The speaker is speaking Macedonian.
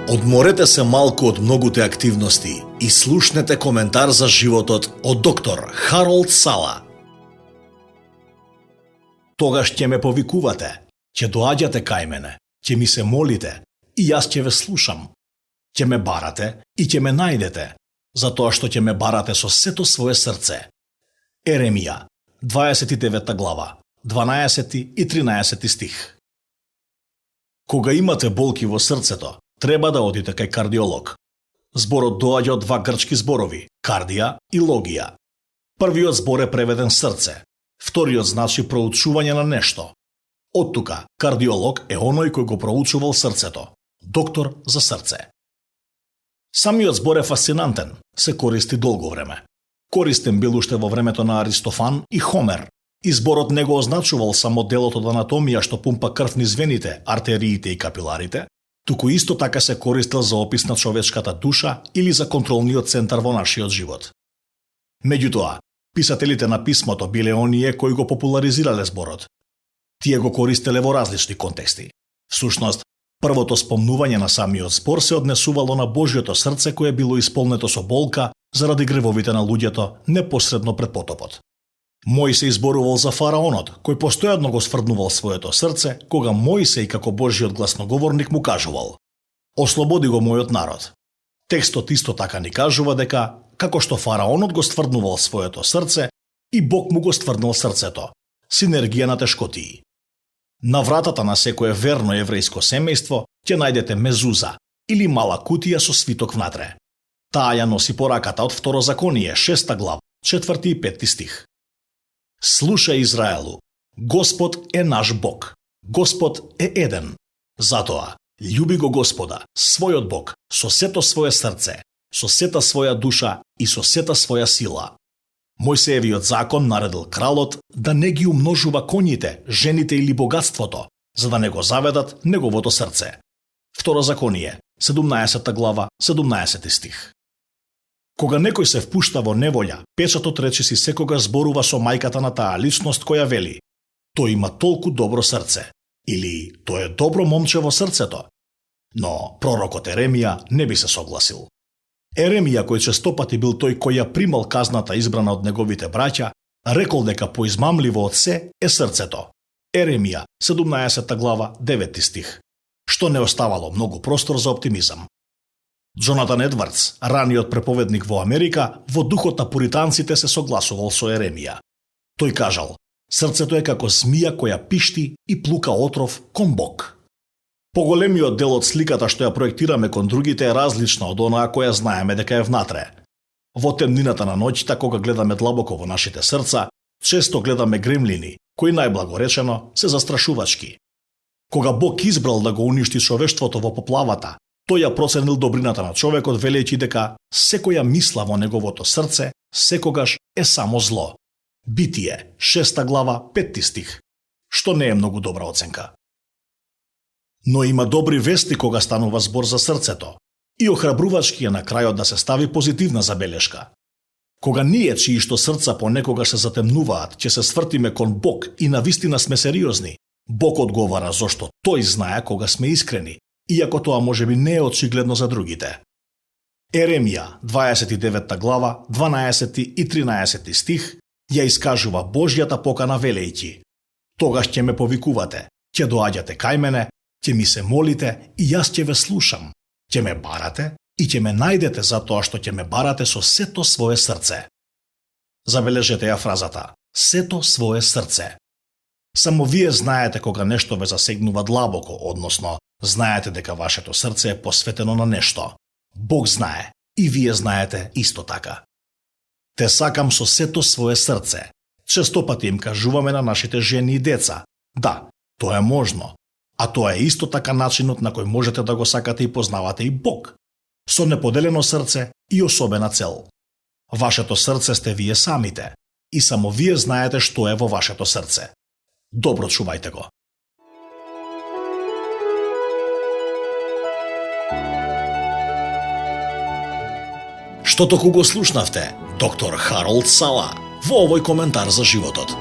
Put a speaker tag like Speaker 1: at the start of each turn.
Speaker 1: Одморете се малку од многуте активности и слушнете коментар за животот од доктор Харолд Сала. Тогаш ќе ме повикувате, ќе доаѓате кај мене, ќе ми се молите и јас ќе ве слушам. Ќе ме барате и ќе ме најдете, затоа што ќе ме барате со сето свое срце. Еремија, 29 глава, 12 и 13 стих. Кога имате болки во срцето, треба да одите кај кардиолог. Зборот доаѓа од два грчки зборови – кардија и логија. Првиот збор е преведен срце, вториот значи проучување на нешто. Оттука, кардиолог е оној кој го проучувал срцето, доктор за срце. Самиот збор е фасцинантен, се користи долго време. Користен бил уште во времето на Аристофан и Хомер. И зборот не го означувал само делот од анатомија што пумпа крв низ вените, артериите и капиларите, туку исто така се користел за опис на човечката душа или за контролниот центар во нашиот живот. Меѓутоа, писателите на писмото биле оние кои го популаризирале зборот. Тие го користеле во различни контексти. Всушност, првото спомнување на самиот збор се однесувало на Божјото срце кое било исполнето со болка заради гревовите на луѓето непосредно пред потопот. Мојсей изборувал за фараонот, кој постојано го сврднувал своето срце, кога Мојсей како Божјиот гласноговорник му кажувал: "Ослободи го мојот народ." Текстот исто така ни кажува дека, како што фараонот го стврднувал своето срце, и Бог му го стврднал срцето, синергија на тешкотии. На вратата на секое верно еврејско семејство ќе најдете мезуза или мала кутија со свиток внатре. Таа ја носи пораката од Второзаконие, 6 глава, 4 и 5 стих. Слушај, Израелу, Господ е наш Бог, Господ е еден. Затоа, љуби го Господа, својот Бог, со сето свое срце, со сета своја душа и со сета своја сила. Мојсеевиот закон наредил кралот да не ги умножува коњите, жените или богатството, за да не го заведат неговото срце. Второзаконие, 17 глава, 17 стих. Кога некој се впушта во неволја, печатот речиси секогаш зборува со мајката на таа личност која вели: "Тој има толку добро срце" или "Тој е добро момче во срцето". Но пророкот Еремија не би се согласил. Еремија, кој честопати бил тој кој ја примал казната избрана од неговите браќа, рекол дека поизмамливо од се е срцето. Еремија, 17 глава, 9 стих. Што не оставало многу простор за оптимизам. Джонатан Едвардс, раниот преповедник во Америка, во духот на пуританците се согласувал со Еремија. Тој кажал: "Срцето е како змија која пишти и плука отров кон Бог." Поголемиот дел од сликата што ја проектираме кон другите е различна од онаа која знаеме дека е внатре. Во темнината на ноќта, кога гледаме длабоко во нашите срца, често гледаме гремлини, кои најблагоречено се застрашувачки. Кога Бог избрал да го уништи човештвото во поплавата, тој ја проценил добрината на човекот, велејќи дека секоја мисла во неговото срце секогаш е само зло. Битие, 6 глава, 5 стих, што не е многу добра оценка. Но има добри вести кога станува збор за срцето и охрабрувачки е на крајот да се стави позитивна забелешка. Кога ние чии што срца понекогаш се затемнуваат, ќе се свртиме кон Бог и навистина сме сериозни, Бог одговара зошто тој знае кога сме искрени, иако тоа можеби не е очигледно за другите. Еремија, 29 глава, 12 и 13 стих, ја искажува Божјата покана велејќи: "Тогаш ќе ме повикувате, ќе доаѓате кај мене, ќе ми се молите и јас ќе ве слушам, ќе ме барате и ќе ме најдете затоа што ќе ме барате со сето свое срце." Забележете ја фразата "сето свое срце". Само вие знаете кога нешто ве засегнува длабоко, односно знаете дека вашето срце е посветено на нешто. Бог знае и вие знаете исто така. Те сакам со сето свое срце. Честопати им кажуваме на нашите жени и деца: "Да, тоа е можно." А тоа е исто така начинот на кој можете да го сакате и познавате и Бог. Со неподелено срце и особена цел. Вашето срце сте вие самите и само вие знаете што е во вашето срце. Добро чувајте го. Што току го слушнавте доктор Харолд Сала во овој коментар за животот.